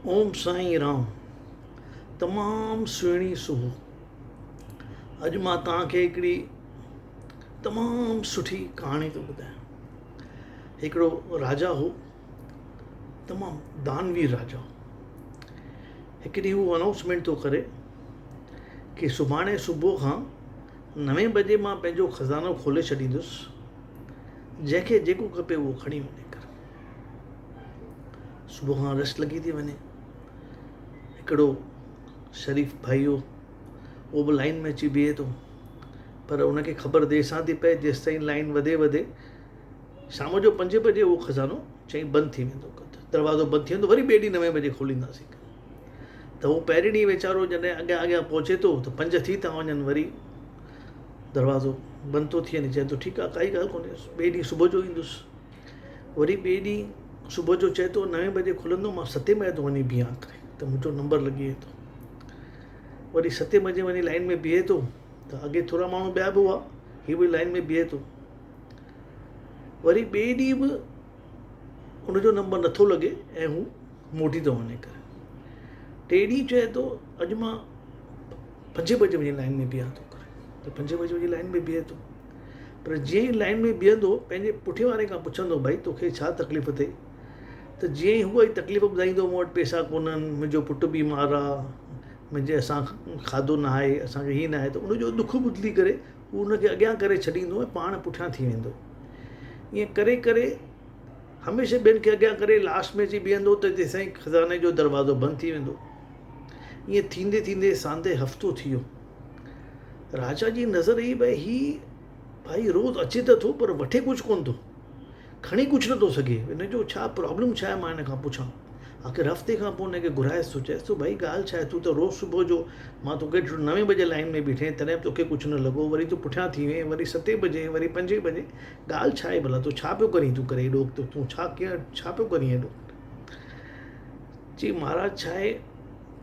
اوم سائين رام تمام سهڻي صبح اڄ مان توهان کي هڪڙي تمام سٺي ڪهاڻي ٿو ٻڌايان هڪڙو راجا هو تمام دانوير راجا هو هڪ ڏينهن هو انائونسمينٽ ٿو ڪري ڪي سڀاڻي صبح کان نوين بجي مان پنهنجو خزانو کولي ڇڏيندس جنهن کي جيڪو کپي اهو کڻي وڃي ڪر. صبح کان رش لڳي ٿي وڃي. هڪڙو شريف ڀائي هو اهو به لائن ۾ اچي بيهي ٿو پر ان کي خبر دير سان ٿي پئي جيستائين لائن وڌي وڌي شام جو پنجين بجي اهو خزانو چئين بند ٿي ويندو دروازو بند ٿي ويندو وري ٻئي ڏينهن نوين بجي کولينداسين ته هو پهرين ڏينهن ويچارو جڏهن اڳيان اڳيان پهچي ٿو ته پنج ٿي ٿا وڃن وري دروازو بند ٿو ٿي وڃي چئي ٿو ٺيڪ آهي ڪائي ڳالهه ڪونهي ٻئي ڏينهن صبح جو ايندس وري ٻئي ڏينهن صبح جو چئي ٿو نوين بجي کلندو مان ستين بجي ٿو وڃي بيهان ڪري ته منهنجو نمبر لڳي ويندو وري ستين بجي وڃي لائن ۾ بيهي ٿو ته اڳي ٿورا ماڻهو ٻيا به هئا هي به لائن ۾ بيهي ٿو وري ٻئي ڏينهن به ان جو نمبر نٿو لڳي ۽ هو موٽي ٿو وڃي ڪري ٽي ڏينهن چئي ٿو اڄ مان پنجين بجي وڃي لائن ۾ بيهان ٿو ڪري ته پنجين بجي وڃي لائن ۾ بيهي ٿو پر جيئن ئي لائن ۾ بيهندو پنهنجي پٺي واري کان پڇندو ڀائي توکي ڇا تڪليف اٿئي ته جيئن ئي هو تڪليف ٻڌائيندو مون وٽ پئسا ڪونهن منهنجو پٽ بيمار آ منهنجي اسان کاڌو نه آهي اسانکي هي نه آهي ته ان جو ڏک ٻڌي ڪري هو ان کي اڳيان ڪري ڇڏيندو ۽ پاڻ پٺيان ٿي ويندو ائين ڪري ڪري هميشه ٻين کي اڳيان ڪري لاسٽ ۾ اچي بيهندو ته تيسين خزاني جو دروازو بند ٿي ويندو. ائين ٿيندي ٿيندي ساندهه هفتو ٿي ويو. راجا جي نظر هئي ڀئي هي ڀائي روز اچي ته ٿو پر وٺي ڪجهه ڪونه ٿو. کڻي ڪجهه نٿو سگهي. هن جو ڇا پرابلم ڇا آهي مان هن کان پڇان. آخر هفتي کان پوء هن کي گهرائيس ٿو چئيس ٿو ڀائي ڳالهه ڇا آهي تون ته روز صبح جو مان توکي ڏٺو نوين بجي لائين ۾ بيٺين تڏهن به توکي ڪجهه نه لڳو وري تون پٺيان ٿي وئين وري ستين بجي وري پنجين بجي ڳالهه ڇا آهي ڀلا تون ڇا پيو ڪرين تون ڪري ايڏو تون ڇا ڪيئن ڇا پيو ڪرين ايڏو چي مهاراج ڇا آهي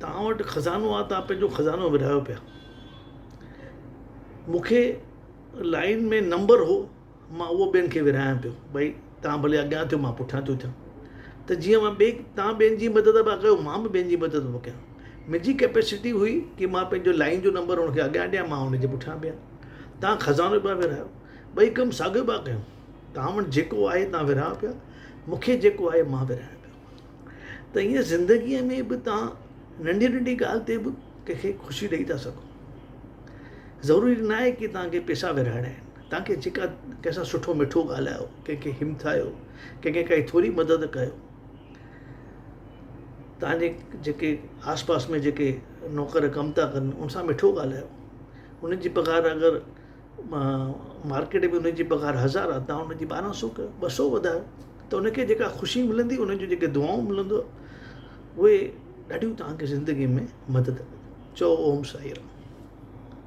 توهان وٽ خزانو آهي توهان پنهنجو خزانو ورهايو پيا مون کي لائين ۾ نمبر هو مان اهو ٻين کي ورهايان پيو ڀئي توهان ڀلي اڳيان ٿيو مان پٺيان ٿو ٿيان ته جيئن مان ٻئي توهان ٻين جي مدد پيا ڪيو مان به ٻين جي مدد پيو ڪيان منهنجي ڪيپيسٽي هئي ڪي مان پنهنجو لائين جو نمبر هن کي اڳيان ڏيان مان هن جي پٺيان بيهان توهان خزانو پيا ورهايو ٻئي ڪم ساڳيو پيا ڪيون توهان وٽ جيڪو آهي توهان ورهايو پيا مون کي جيڪو آهي مان ورهايان پيو ته ائين زندگيء ۾ به توهان ننڍي ننڍي ڳالهه تي به ڪنهن کي خوشي ڏئي ٿا سگهو ضروري نه آهي ڪي توهان کي پئسا ورهائڻا آهن توهان کي جيڪا ڪنهن سان سٺو مٺو ڳالهايو ڪنهن کي همٿايو ڪنهن کي ڪائي ٿوري مدد ڪيو توهان جي جيڪي آس پاس ۾ جيڪي نوڪر ڪم ٿا ڪن ان سان مٺو ڳالهايو انهن جي پگهار اگر مارڪيٽ ۾ ان جي پگهار هزار آهي توهان ان جي ٻارهن سو ڪيو ٻه سو وڌايو ته ان کي جيڪا خوشي ملندي ان جون جيڪي دعائون ملندو اهي ڏاڍيون توهان کي زندگي ۾ مدد ڪنديون چئو اوم سائي رام.